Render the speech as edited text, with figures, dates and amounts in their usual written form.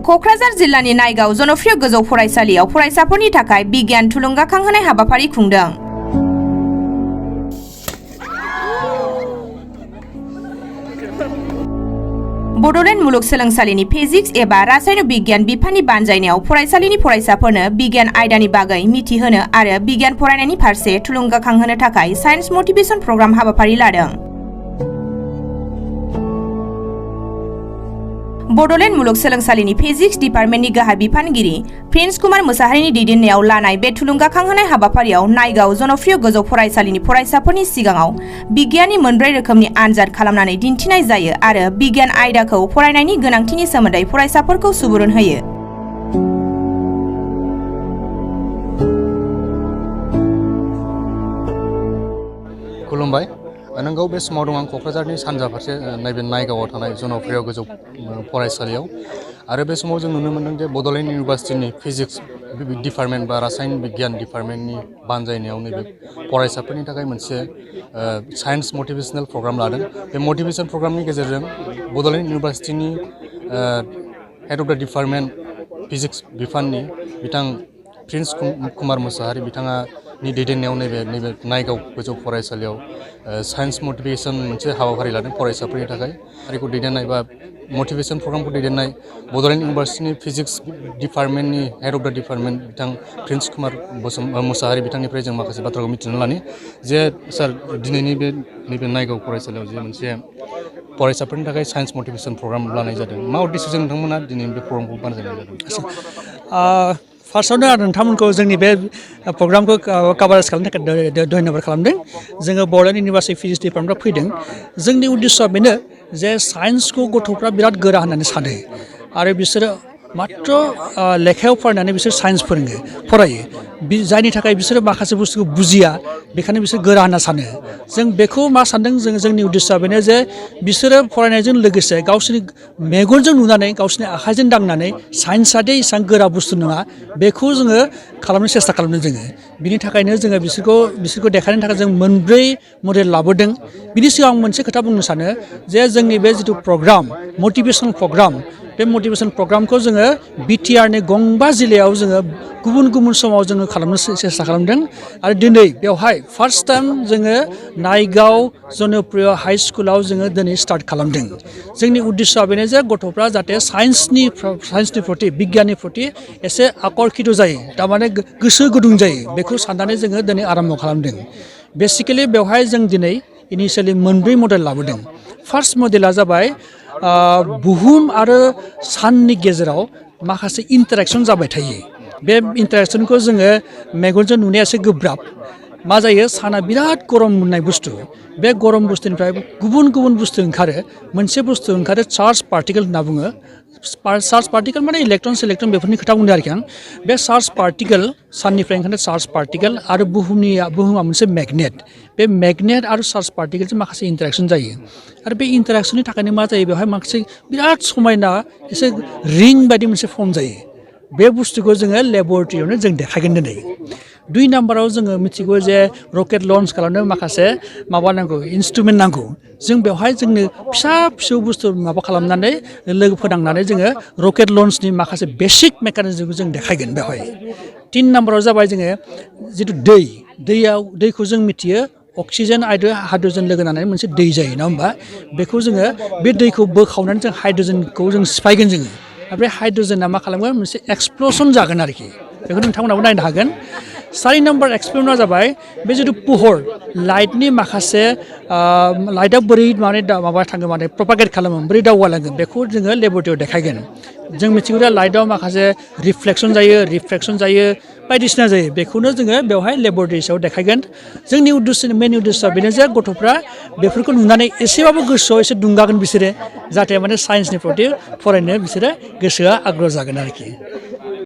क'क्राझार जिल्लानि नायगाव जनप्रिय गोजौ फरायसालियाव फरायसाफोरनि थाखाय बिगियान थुलुंगाखांहोनाय हाबाफारि खुंदों। बड'लेण्ड मुलुगसोलोंसालिनि फिजिक्स एबा रासायन बिगियान बिफाननि बानजायनायाव फरायसालिनि फरायसाफोरनो बिगियान आयदानि बागै मिथिहोनो आरो बिगियान फरायनायनि फारसे थुलुंगाखांहोनो थाखाय साइन्स मटिभेशन प्रग्राम हाबाफारि लादों। बड'लेण्ड मुलुगसोलोंसालिनि फिजिक्स डिपार्टमेन्टनि गाहाय बिफानगिरि प्रिन्स कुमार मोसाहारिनि दैदेननायाव लानाय बे थुलुंगाखांहोनाय हाबाफारियाव नायगाव जनप्रिय गोजौ फरायसालिनि फरायसाफोरनि सिगाङाव बिगियाननि मोनब्रै रोखोमनि आनजाद खालामनानै दिन्थिनाय जायो आरो बिगियान आयदाखौ फरायनायनि गोनांथिनि सोमोन्दै फरायसाफोरखौ सुबुरुन होयो। खुलुमबाय। नोंगौ बे समाव दं आं क'क्राझारनि सानजा फारसे नैबे नायगावआव थानाय जनप्रिय गोजौ फरायसालियाव आरो बे समाव जों नुनो मोनदों जे बड'लेण्ड इउनिभार्सिटिनि फिजिक्स डिपार्टमेन्ट बा रासायन बिगियान डिपार्टमेन्टनि बानजायनायाव नैबे फरायसाफोरनि थाखाय मोनसे साइन्स मटिभेशनेल प्रग्राम लादों। बे मटिभेशन प्रग्रामनि गेजेरजों बड'लेण्ड इउनिभार्सिटिनि हेड अफ द डिपार्टमेन्ट फिजिक्स बिफाननि बिथां प्रिन्स कुमार मोसाहारि बिथाङा नि दैदेननायाव नैबे नायगाव गोजौ फरायसालियाव साइन्स मटिभेशन मोनसे हाबाफारि लादों फरायसाफोरनि थाखाय। आरिखौ दैदेननाय बा मटिभेशन प्रग्रामखौ दैदेननाय बड'लेण्ड इउनिभार्सिटिनि फिजिक्स डिपार्टमेन्टनि हेड अफ द डिपार्टमेन्ट बिथां प्रिन्स कुमार मोसाहारि बिथांनिफ्राय जों माखासे बाथ्राखौ मिथिनो लानि जे सार दिनैनि बे नैबे नायगाव फरायसालियाव जे मोनसे फरायसाफोरनि थाखाय साइन्स मटिभेशन प्रग्राम लानाय जादों, मा उद्देশ্যजों नोंथांमोना दिनैनि बे प्रग्रामखौ बानायनाय जादों? फार्स्टआवनो आं नोंथांमोनखौ जोंनि बे प्रग्रामखौ काभारेज खालामनो थाखाय धन्यबाद खालामदों। जोङो बड'लेण्ड इउनिभार्सिटि फिजिक्स डिपार्टमेन्टआव फैदों। जोंनि उद्देश्यआ बेनो जे साइन्सखौ गथ'फ्रा बिराद गोरा होननानै सानो आरो बिसोरो मात्र लेखायाव फरायनानै बिसोर साइन्स फरायो जायनि थाखाय बिसोरो माखासे बुस्थुखौ बुजिया, बेखायनो बिसोर गोरा होनना सानो। जों बेखौ मा सानदों, जोंनि उद्देश्यआ बेनो जे बिसोरो फरायनायजों लोगोसे गावसोरनि मेगनजों नुनानै गावसोरनि आखाइजों दांनानै साइन्सआदि एसेबां गोरा बुस्थु नङा बेखौ जोङो खालामनो सेस्था खालामदों जोङो। बिनि थाखायनो जोङो बिसोरखौ देखायनो थाखाय जों मोनब्रै मडेल लाबोदों। बिनि सिगां आं मोनसे खोथा बुंनो सानो जे जोंनि बे जिथु प्रग्राम मटिभेशन प्रग्राम, बे मटिभेशन प्रग्रामखौ जोङो बिटिआरनि गंबा जिल्लायाव जोङो गुबुन गुबुन समाव जोङो खालामनो सेस्था खालामदों आरो दिनै बेवहाय फार्स्ट टाइम जोङो नायगाव जनप्रिय हाइ स्कुलाव जोङो दिनै स्टार्ट खालामदों। जोंनि उद्देश्यआ बेनो जे गथ'फ्रा जाहाथे साइन्सनि प्रति बिगियाननि प्रति एसे आकर्षित जायो, थारमाने गोसो गुदुं जायो, बेखौ साननानै जोङो दिनै आराम्भ खालामदों। बेसिकेलि बेवहाय जों दिनै इनिशियेलि मोनब्रै मडेल लाबोदों। फार्स्ट मडेला जाबाय बुहुम आरो साननि गेजेराव माखासे इन्टारेक्सन जाबाय थायो। बे इन्टारेक्सनखौ जोङो मेगनजों नुनाया एसे गोब्राब। मा जायो, साना बिराद गरम मोननाय बुस्थु, बे गरम बुस्थुनिफ्राय गुबुन गुबुन बुस्थु ओंखारो। मोनसे बुस्थु ओंखारो चार्ज पार्टिकेल होनना बुङो। चार्ज पार्टिकेल माने इलेक्ट्रन बेफोरनि खोथा बुंदों आरोखि आं। बे चार्ज पार्टिकेल, साननिफ्राय ओंखारनाय चार्ज पार्टिकेल आरो बुहुमा मोनसे मेगनेट। बे मेगनेट आरो चार्ज पार्टिकेलजों माखासे इन्टारेक्सन जायो आरो बे इन्टारेक्सननि थाखायनो मा जायो, बेवहाय माखासे बिराद समायना एसे रिं बायदि मोनसे फर्म जायो। बे बुस्थुखौ जोङो लेबरेटरियावनो जों देखायगोन दिनै। 2 नाम्बाराव जोङो मिथिगौ जे रकेट लन्च खालामनो माखासे माबा नांगौ, इन्सट्रुमेन्ट नांगौ। जों बेवहाय जोंनो फिसा फिसौ बुस्थु माबा खालामनानै लोगो फोनांनानै जोङो रकेट लन्चनि माखासे बेसिक मेकानिजमखौ जों देखायगोन बेवहाय। 3 नाम्बाराव जाबाय जोङो जिथु दैखौ जों मिथियो अक्सिजेन आरो हाइड्रजेन लोगो नांनानै मोनसे दै जायो, नङा होमबा? बेखौ जोङो बे दैखौ बोखावनानै जों हाइड्रजेनखौ जों सिफायगोन जोङो। आरो बे हाइड्रजेना मा खालामगोन, मोनसे एक्सप्लसन जागोन आरोखि। बेखौ नोंथांमोनाबो नायनो हागोन। 4 नाम्बार एक्सपेरिमेन्टआ जाबाय बे जिथु पुहर लाइटनि माखासे लाइटआ बोरै माबा थाङो, माने प्रपागेट खालामो, बोरै दावगालाङो, बेखौ जोङो लेबरेटरियाव देखायगोन। जों मिथिगौ दा लाइटआव माखासे रिफ्लेक्सन जायो, रिफ्रेक्सन जायो, बायदिसिना जायो। बेखौनो जोङो बेवहाय लेबरेटरि सायाव देखायगोन। जोंनि मेन उद्देশ্যआ बेनो जे गथ'फ्रा बेफोरखौ नुनानै एसेबाबो गोसोआव एसे दुंगागोन बिसोरो, जाहाथे माने साइन्सनि प्रति फरायनो बिसोरो गोसोआ आग्रह जागोन आरोखि।